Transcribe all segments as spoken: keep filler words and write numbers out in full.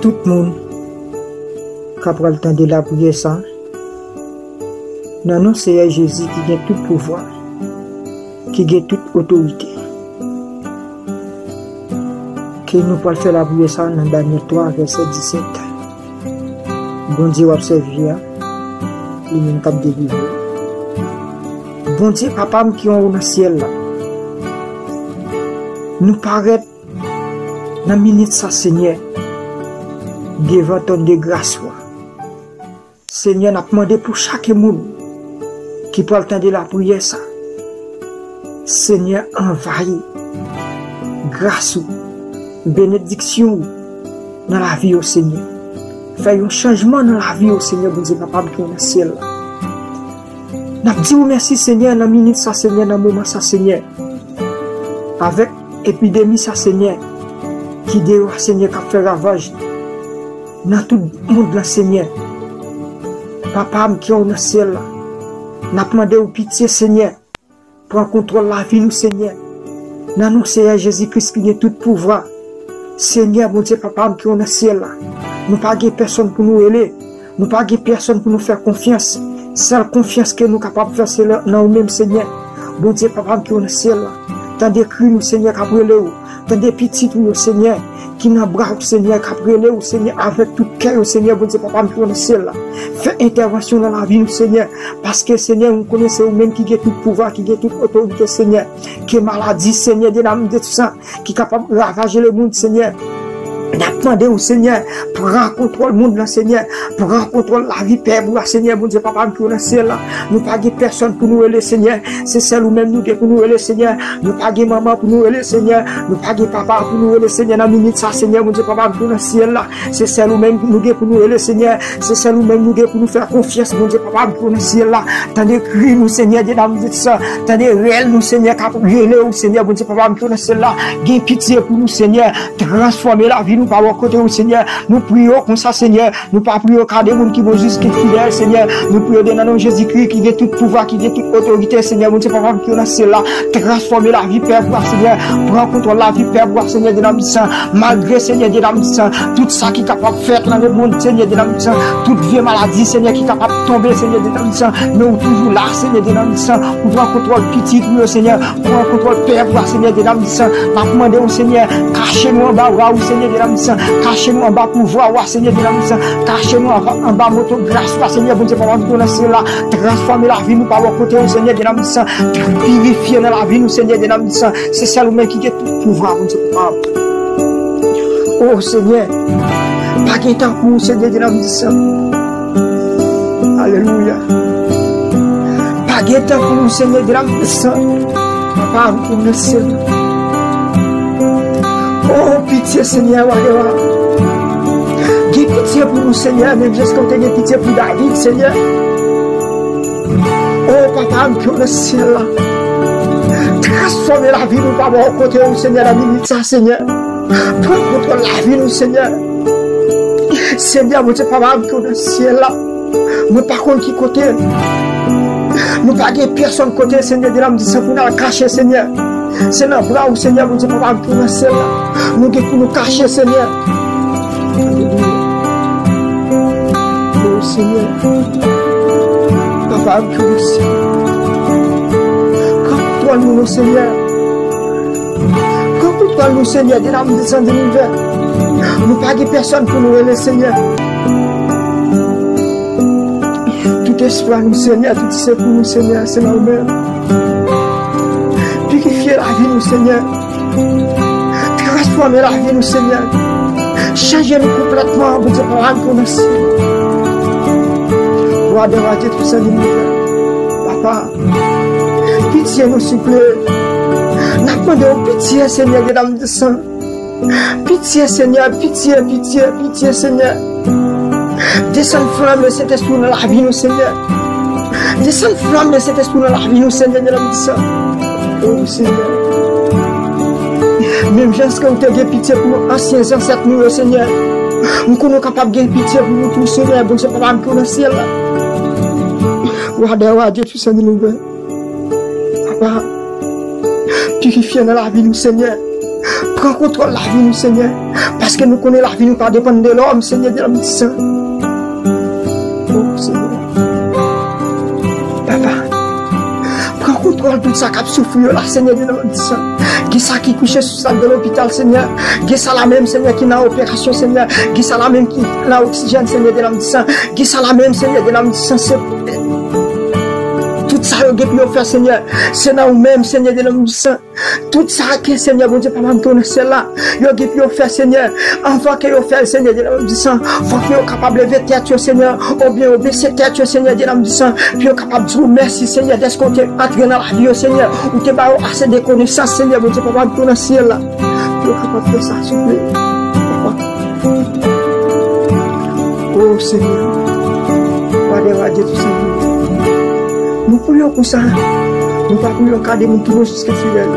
Tout moun k ap pral tande lapriyè sa, nan non Seyè Jezi ki gen tout pouvwa, ki gen tout otorite, ke nou pral fè lapriyè sa nan Danyèl twa, vèsè disèt. Bondye w ap sèvi a, li menm k ap delivre w. Bondye Papa m ki anwo nan syèl la, nou parèt nan minit sa, Senyè, devan twòn de gras ou a. Senyè, n ap mande pou chak moun ki pral tande lapriyè sa. Senyè, anvayi gras ou, benediksyon ou nan lavi yo, Senyè. Fè yon chanjman nan lavi yo, Senyè, Bondye Papa m ki nan syèl la. N ap di w mèsi, Senyè, nan minit sa, Senyè, nan moman sa, Senyè. Avèk epidemi sa, Senyè, ki deyò a, Senyè, k ap fè ravaj nan tout mond lan, Senyè. Papa m ki anwo nan syèl la, n ap mande w pitye, Senyè. Pran kontwòl lavi nou, Senyè. Nan non Seyè Jezi Kris ki gen tout pouvwa. Senyè, Bondye Papa m ki anwo nan syèl la, nou pa gen pèsonn pou nou rele. Nou pa gen pèsonn pou nou fè konfyans. Sèl konfyans ke nou kapab fè, se nan, nan ou menm, Senyè. Bondye Papa m ki anwo nan syèl la, tande kri nou, Senyè, k ap rele w. Tande pitit ou yo, Senyè, ki nan bra w, Senyè, k ap rele w, Senyè, avèk tout kè yo, Senyè, Bondye Papa m ki anwo nan syèl la. Fè entèvansyon nan lavi nou, Senyè, paske, Senyè, nou konnen se ou menm ki gen tout pouvwa, ki gen tout otorite, Senyè. Ke maladi, Senyè, de nanm de san, ki kapab ravaje lemonn, Senyè. N ap mande w, Senyè, pran kontwòl mond lan, Senyè. Pran kontwòl lavi pèp ou a, Senyè, Bondye Papa m ki nan syèl la. Nou pa gen pèsonn pou nou rele, Senyè. Se sèl ou menm nou gen pou nou rele, Senyè. Nou pa gen manman pou nou rele, Senyè. Nou pa gen papa pou nou rele, Senyè, nan minit sa, Senyè, Bondye Papa m ki nan syèl la. Se sèl ou menm nou gen pou nou rele, Senyè. Se sèl ou menm nou gen pou nou fè konfyans, Bondye Papa m ki nan syèl la. Tande kri nou, Senyè, de nanm de san. Tande rèl nou, Senyè, k ap rele w, Senyè, Bondye Papa m ki nan syèl la. Gen pitye pou nou, Senyè. Transfòme lavi nou pa bò kote w, Senyè. Nou priye w konsa, Senyè. Nou pa priye w ka de moun ki bon, jis ki fidèl, Senyè. Nou priye w de nan non Jezikri ki gen tout pouvwa, ki gen tout otorite, Senyè, Bondye Papa m ki nan syèl la. Transfòme lavi pèp ou a, Senyè. Pran kontwòl lavi pèp ou a, Senyè, de nanm de san. Malgre, Senyè, de nanm de san, tout sa ki kapab fèt nan lemonn, Senyè, de nanm de san. Tout vye maladi, Senyè, ki kapab tonbe, Senyè, de nanm de san. Men ou toujou la, Senyè, de nanm de san. Ou pran kontwòl pitit ou yo, Senyè. Pran kontwòl pèp ou a, Senyè, de nanm de san. N ap mande w, Senyè, kache nou anba bra ou, Senyè, de nanm de san. Kache nou anba pouvwa ou a, Senyè, de nanm de san. Kache nou anba, anba manto gras ou a, Senyè, Bondye Papa m ki nan syèl la. Transfòme lavi nou pa bò kote w, Senyè, de nanm de san. Pirifye nan lavi nou, Senyè, de nanm de san. Se sèl ou menm ki gen tout pouvwa, Bondye Papa. O Senyè, pa gen tankou w, Senyè, de nanm de san. Alelouya. Pa gen tankou w, Senyè, de nanm de san. Papa m ki nan syèl la. O, pitye, Senyè, wa de wa. Gen pitye pou nou, Senyè, menm jan ke w te gen pitye pou David, Senyè. O, Papa m ki nan syèl la. Transfòme lavi nou pa bò kote w, Senyè, nan minit sa, Senyè. Pran kontwòl lavi nou, Senyè. Senyè, Bondye, Papa m ki nan syèl la. Mwen pa konn ki kote. Nou pa gen pèsonn kote, Senyè, de nanm de san pou n al kache, Senyè. Se nan bra ou, Senyè, Bondye, Papa m ki nan syèl la. Nou gen pou nou kache, Senyè. Alelouya. O Senyè. Papa m ki nan syèl la. Pran kontwòl nou, Senyè. Pran kontwòl nou, Senyè, de nanm de san de linivè. Nou pa gen pèsonn pou nou rele, Senyè. Tout espwa nou, Senyè, tout se pou nou, Senyè, se nan ou menm. Pirifye lavi nou, Senyè. Transfòme lavi nou, Senyè. Chanje nou konplètman, Bondye, pa la rekonèsan. Wa dè wa, Dye tout sa linivè. Papa, pitye nou, souple. N ap mande w pitye, Senyè, de nanm de san. Pitye, Senyè, pitye, pitye, pitye, Senyè. Desann flanm Lesentespri w nan lavi nou, Senyè. Desann flanm Lesentespri w nan lavi nou, Senyè, de nanm de san. O, Senyè. Menm jan ke w te gen pitye pou ansyen zansèt nou yo, Senyè. M konnen w kapab gen pitye pou nou tou, Senyè, Bondye Papa m ki nan syèl la. Wa dè wa, Dye tout sa linivè. Papa, pirifye nan lavi nou, Senyè. Pran kontwòl lavi nou, Senyè, paske nou konnen lavi nou pa depann de lòm, Senyè, de lòm disan. O Senyè, Papa, pran kontwòl tout sa k ap soufri yo la, Senyè, de lòm disan. Gen sa ki kouche sou sa de lopital, Senyè. Gen sa la menm, Senyè, ki nan operasyon, Senyè. Gen sa la menm ki nan oksijèn, Senyè, de lòm disan. Gen sa la menm, Senyè, de lòm disan. Se tout sa yo gen pou yo fè, Senyè, se nan ou menm, Senyè, de lòm disan. Tout sa ke, Senyè Bondye Papa m ki nan syèl la, yo gen pou yo fè, Senyè, anvan ke yo fè l, Senyè, de lòm disan, fòk yo kapab leve tèt yo, Senyè, oubyen yo bese tèt yo, Senyè, de lòm disan, pou yo kapab di w mèsi, Senyè, dèske w te antre nan lavi yo, Senyè, ou te ba yo ase de konesans, Senyè Bondye Papa m ki nan syèl la, pou yo kapab fè sa, souple, Papa. O Senyè, Wa dè wa, Dye Tousenyè, nou priye w konsa. Nou pa priye w ka de moun ki bon, jis ki fidèl.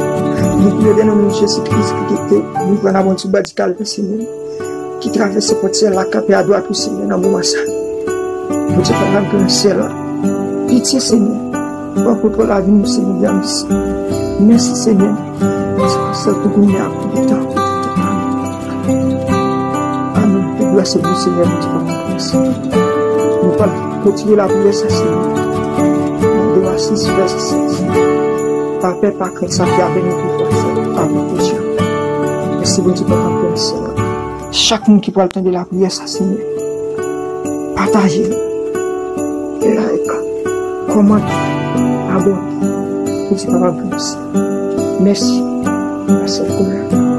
Nou priye w de nan non Jezi Kris ki kite nou pran nan bon ti badi Kalvè, Senyè, ki travèse pòt syèl la, kanpe adwat ou, Senyè, nan moman sa. Bondye Papa m ki nan syèl la, pitye, Senyè, pran kontwòl lavi nou, Senyè, mèsi. Mèsi, Senyè. Mèsi pou sèl pou kounye a, pou tout tan, pou tout tan. Amèn. Tout glwa se pou Senyè Bondye pa nan klas. Nou pral kontinye lapriyè sa, Senyè. Nan de Maten sis, vèsè sèz. Pa pè, pa krent, sa ki avè nou toujou, Senyè. Amèn. Mèsi, Bondye pa nan klas. Chak moun ki pral tande lapriyè sa, Senyè, pataje l. E like, kòmante, abòne. Bondye pa nan klas. Mèsi. Mèsi pou